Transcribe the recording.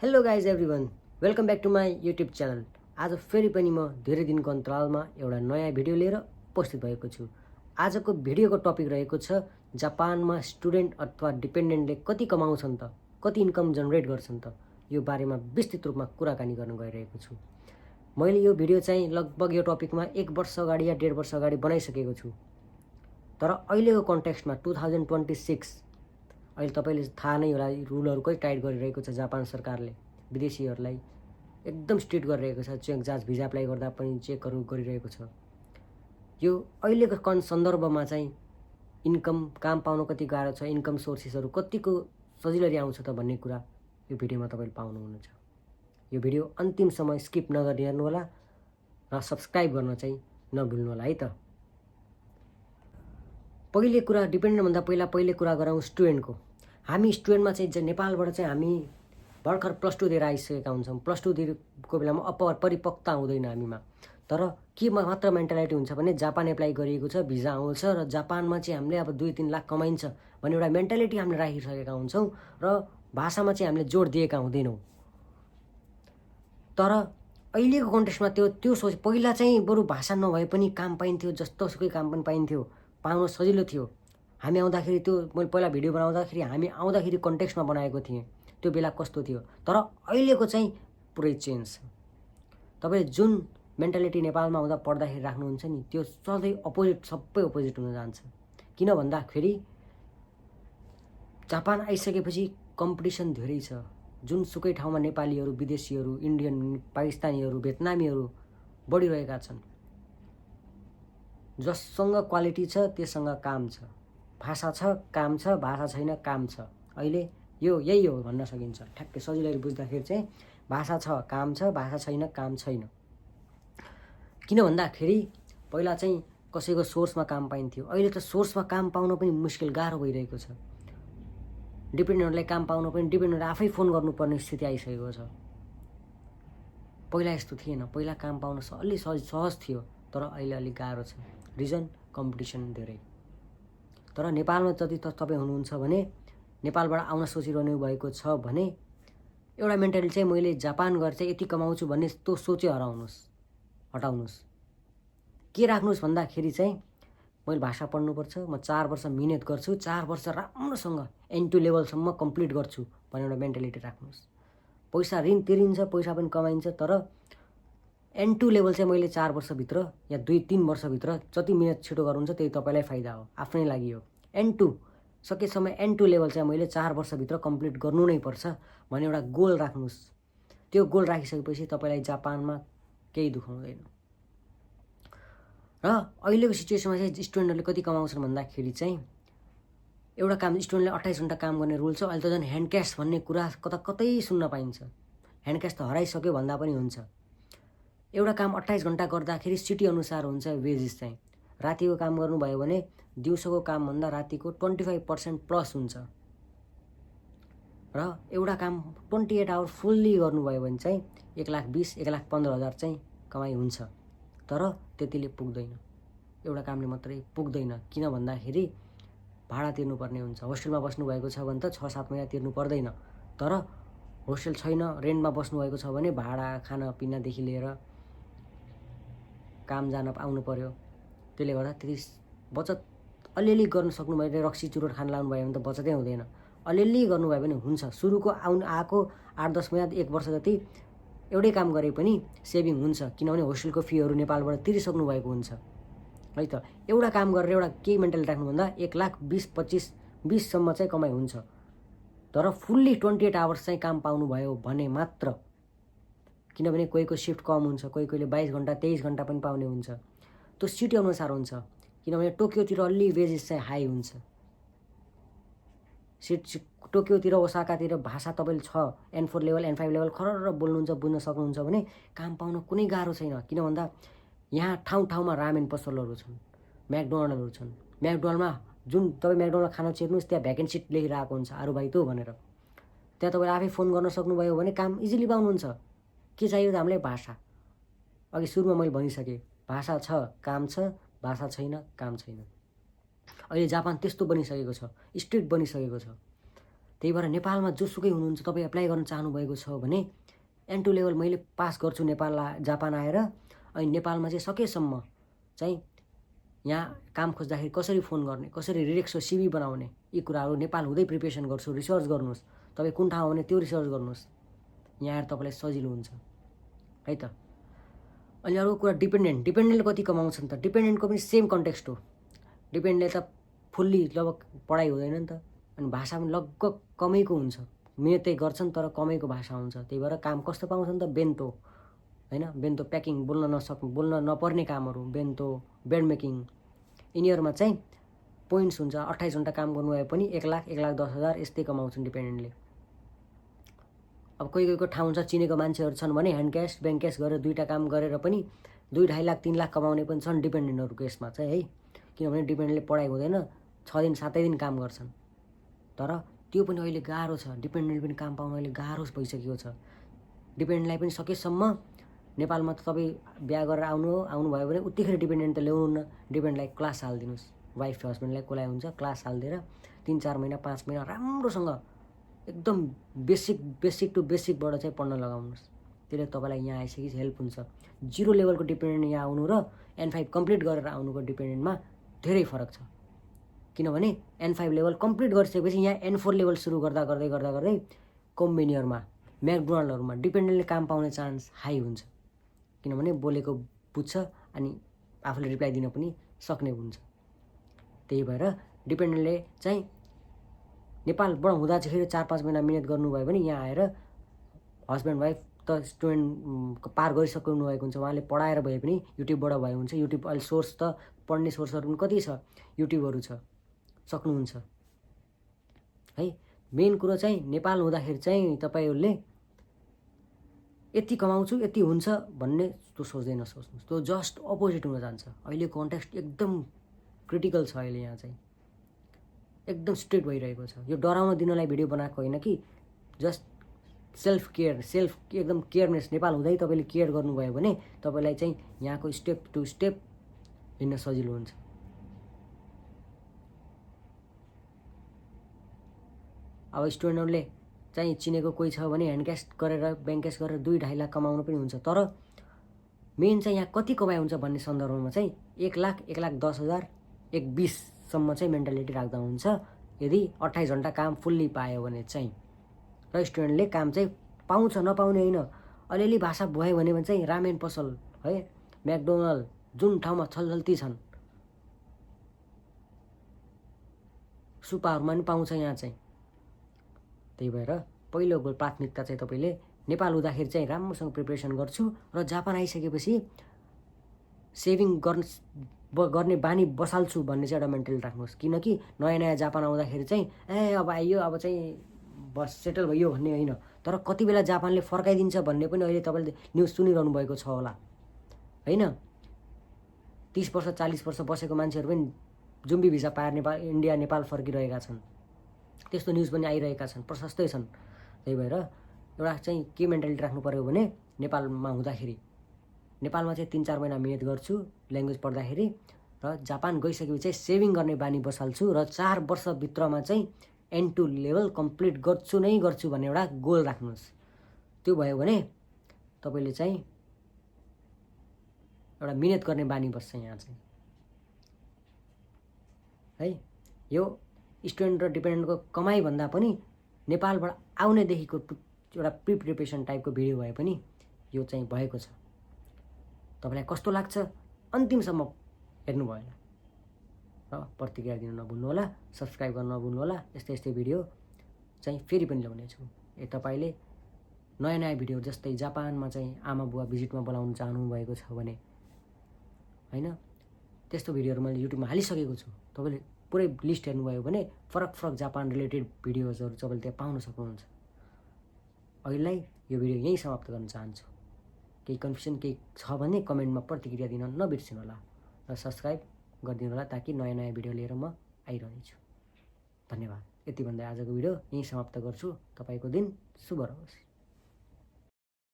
Hello guys everyone, welcome back to my YouTube channel. आज फेरि पनि म धेरै दिनको अन्तरालमा एउटा नयाँ भिडियो लिएर उपस्थित भएको छु। आजको भिडियोको टपिक रहेको छ जापानमा स्टुडेन्ट अथवा डिपेन्डेन्टले कति कमाउँछन् त, कति इन्कम जनरेट गर्छन् त, यो बारेमा विस्तृत रूपमा कुराकानी गर्न गइरहेको छु। मैले यो भिडियो चाहिँ लगभग यो टपिकमा 1 वर्ष अगाडि या 1.5 वर्ष अगाडि बनाइसकेको छु। तर अहिलेको कन्टेक्स्टमा 2026 अहिले तपाईँले थाहा नै होला, रुलहरू कति टाइट गरिरहेको छ जापान सरकारले। विदेशीहरूलाई एकदम स्ट्रिक्ट गरिरहेको छ। चेक जाँच भिजा एप्लाई गर्दा पनि चेकहरू गरिरहेको छ। यो अहिलेको सन्दर्भमा चाहिँ इन्कम काम पाउन कति गाह्रो छ, इन्कम सोर्सेसहरू कतिको सजिलरी आउँछ त भन्ने कुरा यो भिडियोमा तपाईँले पाउनुहुनेछ। यो भिडियो अन्तिमसम्म स्किप नगरी हेर्नुहोला र सब्सक्राइब गर्न चाहिँ नभुल्नुहोला है त। पहिले कुरा डिपेन्डेन्टभन्दा पहिले कुरा गरौँ स्टुडेन्टको। हामी स्टुडेन्टमा चाहिँ नेपालबाट चाहिँ हामी भर्खर +2 दिएर आइसकेका हुन्छौँ। +2 दिएको बेलामा परिपक्वता हुँदैन हामीमा। तर के मात्र मेन्टालिटी हुन्छ भने जापान एप्लाई गरिएको छ, भिजा आउँछ र जापानमा चाहिँ हामीले अब 2-3 लाख कमाइन्छ भन्ने एउटा मेन्टालिटी हामीले राखिसकेका हुन्छौँ र भाषामा चाहिँ हामीले जोड दिएका हुँदैनौँ। तर अहिलेको कन्टेक्स्टमा त्यो सोच, पहिला चाहिँ बरु भाषा नभए पनि काम पाइन्थ्यो, जस्तोसुकै काम पनि पाइन्थ्यो, पाउन सजिलो थियो। हामी आउँदाखेरि त्यो मैले पहिला भिडियो बनाउँदाखेरि हामी आउँदाखेरि कन्टेक्स्टमा बनाएको थिएँ, त्यो बेला कस्तो थियो। तर अहिलेको चाहिँ पुरै चेन्ज छ। तपाईँले जुन मेन्टालिटी नेपालमा आउँदा पढ्दाखेरि राख्नुहुन्छ नि, त्यो सधैँ अपोजिट, सबै अपोजिट हुन जान्छ। किन भन्दाखेरि जापान आइसकेपछि कम्पिटिसन धेरै छ। जुनसुकै ठाउँमा नेपालीहरू, विदेशीहरू, इन्डियन, पाकिस्तानीहरू, भियतनामीहरू बढिरहेका छन्। जससँग क्वालिटी छ त्यससँग काम छ, भाषा छ काम छ, भाषा छैन काम छ। अहिले यही हो भन्न सकिन्छ। ठ्याक्कै सजिलै बुझ्दाखेरि चाहिँ भाषा छ काम छ, भाषा छैन काम छैन। किन भन्दाखेरि पहिला चाहिँ कसैको सोर्समा काम पाइन्थ्यो, अहिले त सोर्समा काम पाउन पनि मुस्किल, गाह्रो भइरहेको छ। डिपेन्डेन्टहरूलाई काम पाउन पनि डिपेन्डेन्टले आफै फोन गर्नुपर्ने स्थिति आइसकेको छ। पहिला यस्तो थिएन। पहिला काम पाउन अलि सहज थियो, तर अहिले अलिक गाह्रो छ। रिजन कम्पिटिसन धेरै। तर नेपालमा जति तपाईँ हुनुहुन्छ भने, नेपालबाट आउन सोचिरहनु भएको छ भने एउटा मेन्टालिटी चाहिँ मैले जापान गएर चाहिँ यति कमाउँछु भन्ने त्यो सोचै हटाउनुहोस्। के राख्नुहोस् भन्दाखेरि चाहिँ मैले भाषा पढ्नुपर्छ, म 4 वर्ष मिहिनेत गर्छु, 4 वर्ष राम्रोसँग N2 लेभलसम्म कम्प्लिट गर्छु भन्ने एउटा मेन्टालिटी राख्नुहोस्। पैसा ऋण तिरिन्छ, पैसा पनि कमाइन्छ, तर N2 लेभल चाहिँ मैले 4 वर्षभित्र या 2-3 वर्षभित्र जति मिहिनेत छिटो गर्नुहुन्छ त्यही तपाईँलाई फाइदा हो, आफ्नै लागि हो। N2 सकेसम्म N2 लेभल चाहिँ मैले 4 वर्षभित्र कम्प्लिट गर्नु नै पर्छ भन्ने एउटा गोल राख्नुहोस्। त्यो गोल राखिसकेपछि तपाईँलाई जापानमा केही दुखाउँदैन। र अहिलेको सिचुएसनमा चाहिँ स्टुडेन्टहरूले कति कमाउँछन् भन्दाखेरि चाहिँ एउटा काम स्टुडेन्टले 28 घन्टा काम गर्ने रुल छ। अहिले त झन् ह्यान्ड क्यास भन्ने कुरा कतै सुन्न पाइन्छ। ह्यान्ड क्यास त हराइसक्यो भन्दा पनि हुन्छ। एउटा काम 28 घन्टा गर्दाखेरि सिटी अनुसार हुन्छ वेजेस चाहिँ। रातिको काम गर्नुभयो भने दिउँसोको कामभन्दा रातिको 25% प्लस हुन्छ। र एउटा काम 28 आवर फुल्ली गर्नुभयो भने चाहिँ 1,20,000-1,15,000 चाहिँ कमाइ हुन्छ। तर त्यतिले पुग्दैन, एउटा कामले मात्रै पुग्दैन। किन भन्दाखेरि भाडा तिर्नुपर्ने हुन्छ। होस्टेलमा बस्नुभएको छ भने त 6-7 महिना तिर्नु पर्दैन। तर होस्टेल छैन, रेन्टमा बस्नुभएको छ भने भाडा, खानापिनादेखि लिएर काम जान आउनु पर्यो। त्यसले गर्दा त्यति बचत अलिअलि गर्न सक्नुभयो भने, रक्सी चुरोट खान लानुभयो भने त बचतै हुँदैन। अलिअलि गर्नुभयो भने हुन्छ। सुरुको आएको 8-10 महिना, 1 वर्ष जति एउटै काम गरे पनि सेभिङ हुन्छ। किनभने होस्टेलको फीहरू नेपालबाट तिरिसक्नु भएको हुन्छ है त। एउटा काम गरेर एउटा केही मेन्टालिटी राख्नुभन्दा 1,20,000-25,000-20सम्म चाहिँ कमाइ हुन्छ। तर फुल्ली 28 आवर्स चाहिँ काम पाउनुभयो भने मात्र। किनभने कोहीको सिफ्ट कम हुन्छ, कोहीले 22 घन्टा 23 घन्टा पनि पाउने हुन्छ। त्यो सिटी अनुसार हुन्छ। किनभने टोकियोतिर अलि वेजेस चाहिँ हाई हुन्छ। टोकियोतिर, ओसाकातिर भाषा तपाईँले छ N4 लेभल, N5 लेभल खरर बोल्नुहुन्छ, बुझ्न सक्नुहुन्छ भने काम पाउन कुनै गाह्रो छैन। किन भन्दा यहाँ ठाउँमा रामेन पसलहरू छन्, म्याकडोनल्डहरू छन्। म्याकडोनल्डमा जुन तपाईँ म्याकडोनल्ड खाना छिर्नुहोस्, त्यहाँ भ्याकेन्सी लेखिरहेको हुन्छ आरु भाइ त भनेर। त्यहाँ तपाईँले आफै फोन गर्न सक्नुभयो भने काम इजिली पाउनुहुन्छ। के चाहियो त हामीलाई? भाषा। अघि सुरुमा मैले भनिसकेँ, भाषा छ काम छ, भाषा छैन काम छैन। अहिले जापान त्यस्तो बनिसकेको छ, स्ट्रिक्ट बनिसकेको छ। त्यही भएर नेपालमा जोसुकै हुनुहुन्छ तपाईँ एप्लाई गर्न चाहनुभएको छ भने N2 लेभल मैले पास गर्छु जापान आएर, अनि नेपालमा चाहिँ सकेसम्म चाहिँ यहाँ काम खोज्दाखेरि कसरी फोन गर्ने, कसरी रिरेक्सो सिभी बनाउने, यी कुराहरू नेपाल हुँदै प्रिपेरेसन गर्छु। रिसर्च गर्नुहोस्, तपाईँ कुन ठाउँ आउने त्यो रिसर्च गर्नुहोस्, यहाँ आएर तपाईँलाई सजिलो हुन्छ है त। अनि अरू कुरा डिपेन्डेन्टले कति कमाउँछ नि त, डिपेन्डेन्टको पनि सेम कन्टेक्स्ट हो। डिपेन्डेन्टले त फुल्ली लगभग पढाइ हुँदैन नि त, अनि भाषा पनि लगभग कमैको हुन्छ, मिहिनेतै गर्छन् तर कमैको भाषा हुन्छ। त्यही भएर काम कस्तो पाउँछ नि त, बेन्तो होइन, बेन्तो प्याकिङ, बोल्न नपर्ने कामहरू, बेन्तो, बेड मेकिङ, यिनीहरूमा चाहिँ पोइन्ट्स हुन्छ। 28 घन्टा काम गर्नु भए पनि 1 लाख 1,10,000 यस्तै कमाउँछन् डिपेन्डेन्टले। अब कोही ठाउँ हुन्छ चिनेको मान्छेहरू छन् भने ह्यान्ड क्यास ब्याङ्क क्यास गरेर 2टा काम गरेर पनि 2-2.5 लाख 3 लाख कमाउने पनि छन् डिपेन्डेन्टहरूको यसमा चाहिँ है। किनभने डिपेन्डेन्टले पढाइ हुँदैन, 6 दिन 7 दिन काम गर्छन्। तर त्यो पनि अहिले गाह्रो छ, डिपेन्डेन्टले पनि काम पाउन अहिले गाह्रो भइसकेको छ। डिपेन्डेन्टलाई पनि सकेसम्म नेपालमा त तपाईँ बिहा गरेर आउनुभयो भने उत्तिखेर डिपेन्डेन्ट त ल्याउनुहुन्न, डिपेन्डेन्टलाई क्लास हालिदिनुहोस्, वाइफ हस्बेन्डलाई कसलाई हुन्छ क्लास हालिदिएर 3-4 महिना 5 महिना राम्रोसँग एकदम बेसिक टु बेसिकबाट चाहिँ पढ्न लगाउनुहोस्। त्यसले तपाईँलाई यहाँ आइसकेपछि हेल्प हुन्छ। 0 लेभलको डिपेन्डेन्ट यहाँ आउनु र N5 कम्प्लिट गरेर आउनुको डिपेन्डेन्टमा धेरै फरक छ। किनभने N5 लेभल कम्प्लिट गरिसकेपछि यहाँ N4 लेभल सुरु गर्दै कम्बेनियरमा, म्याकडोनाल्डहरूमा डिपेन्डेन्टले काम पाउने चान्स हाई हुन्छ। किनभने बोलेको बुझ्छ अनि आफूले रिप्लाई दिन पनि सक्ने हुन्छ। त्यही भएर डिपेन्डेन्टले चाहिँ नेपालबाट हुँदा चाहिँ 4-5 महिना मिहिनेत गर्नुभयो भने यहाँ आएर हस्बेन्ड वाइफ त स्टुडेन्ट पार गरिसक्नु भएको हुन्छ, उहाँले पढाएर भए पनि युट्युबबाट भए हुन्छ। युट्युब अहिले सोर्स त पढ्ने सोर्सहरू पनि कति छ, युट्युबहरू छ, सक्नुहुन्छ है। मेन कुरो चाहिँ नेपाल हुँदाखेरि चाहिँ तपाईँहरूले यति कमाउँछु यति हुन्छ भन्ने त्यो सोच्दै नसोच्नुहोस्, त्यो जस्ट अपोजिट हुन जान्छ। अहिले कन्टेक्स्ट एकदम क्रिटिकल छ, अहिले यहाँ चाहिँ एकदम स्ट्रिक्ट भइरहेको छ। यो डराउन दिनलाई भिडियो बनाएको होइन कि, जस्ट सेल्फ एकदम केयरनेस। नेपाल हुँदै तपाईँले केयर गर्नुभयो भने तपाईँलाई चाहिँ यहाँको स्टेप टु स्टेप हिँड्न सजिलो हुन्छ। अब स्टुडेन्टहरूले चाहिँ चिनेको कोही छ भने ह्यान्ड क्यास गरेर ब्याङ्क क्यास गरेर 2-2.5 लाख कमाउनु पनि हुन्छ। तर मेन चाहिँ यहाँ कति कमाइ हुन्छ भन्ने सन्दर्भमा चाहिँ 1 लाख 1,10,000 1,20 सम्म चाहिँ मेन्टालिटी राख्दा हुन्छ, यदि 28 घन्टा काम फुल्ली पायो भने चाहिँ। र स्टुडेन्टले काम चाहिँ पाउँछ, नपाउने होइन। अलिअलि भाषा भयो भने चाहिँ रामेन पसल है, म्याकडोनाल्ड जुन ठाउँमा छलछल्ती छन्, सुपाहरूमा पनि पाउँछ यहाँ चाहिँ। त्यही भएर पहिलो प्राथमिकता चाहिँ तपाईँले नेपाल हुँदाखेरि चाहिँ राम्रोसँग प्रिपरेसन गर्छु र जापान आइसकेपछि सेभिङ गर्ने बानी बसाल्छु भन्ने चाहिँ एउटा मेन्टालिटी राख्नुहोस्। किनकि नयाँ जापान आउँदाखेरि चाहिँ अब आइयो अब चाहिँ बस सेटल भयो भन्ने होइन, तर कति बेला जापानले फर्काइदिन्छ भन्ने पनि अहिले तपाईँले न्युज सुनिरहनु भएको छ होला होइन। 30 वर्ष 40 वर्ष बसेको मान्छेहरू पनि जुम्बी भिसा पाएर इन्डिया नेपाल फर्किरहेका छन्, त्यस्तो न्युज पनि आइरहेका छन्, प्रशस्तै छन्। त्यही भएर एउटा चाहिँ के मेन्टालिटी राख्नु पऱ्यो भने नेपालमा हुँदाखेरि नेपालमा चाहिँ 3-4 महिना मिहिनेत गर्छु ल्याङ्ग्वेज पढ्दाखेरि, र जापान गइसकेपछि चाहिँ सेभिङ गर्ने बानी बसाल्छु र 4 वर्षभित्रमा चाहिँ N2 लेभल कम्प्लिट गर्छु भन्ने एउटा गोल राख्नुहोस्। त्यो भयो भने तपाईँले चाहिँ एउटा मिहिनेत गर्ने बानी बस्छ यहाँ चाहिँ है। यो स्टुडेन्ट र डिपेन्डेन्टको कमाइ भन्दा पनि नेपालबाट आउनेदेखिको एउटा प्रिपरेसन टाइपको भिडियो भए पनि यो चाहिँ भएको छ। तपाईँलाई कस्तो लाग्छ अन्तिमसम्म हेर्नु भएन र प्रतिक्रिया दिन नभुल्नुहोला, सब्सक्राइब गर्न नभुल्नुहोला। यस्तै भिडियो चाहिँ फेरि पनि ल्याउने छु। तपाईँले नयाँ भिडियो जस्तै जापानमा चाहिँ आमा बुवा भिजिटमा बोलाउन चाहनुभएको छ भने होइन, त्यस्तो भिडियोहरू मैले युट्युबमा हालिसकेको छु। तपाईँले पुरै लिस्ट हेर्नुभयो भने फरक जापान रिलेटेड भिडियोजहरू तपाईँले त्यहाँ पाउन सक्नुहुन्छ। अहिलेलाई यो भिडियो यहीँ समाप्त गर्न चाहन्छु। केही कन्फ्युजन केही छ भने कमेन्टमा प्रतिक्रिया दिन नबिर्सिनु होला र सब्सक्राइब गरिदिनु होला, ताकि नयाँ भिडियो लिएर म आइरहनेछु। धन्यवाद। यति भन्दै आजको भिडियो यहीँ समाप्त गर्छु। तपाईँको दिन शुभ रहोस्।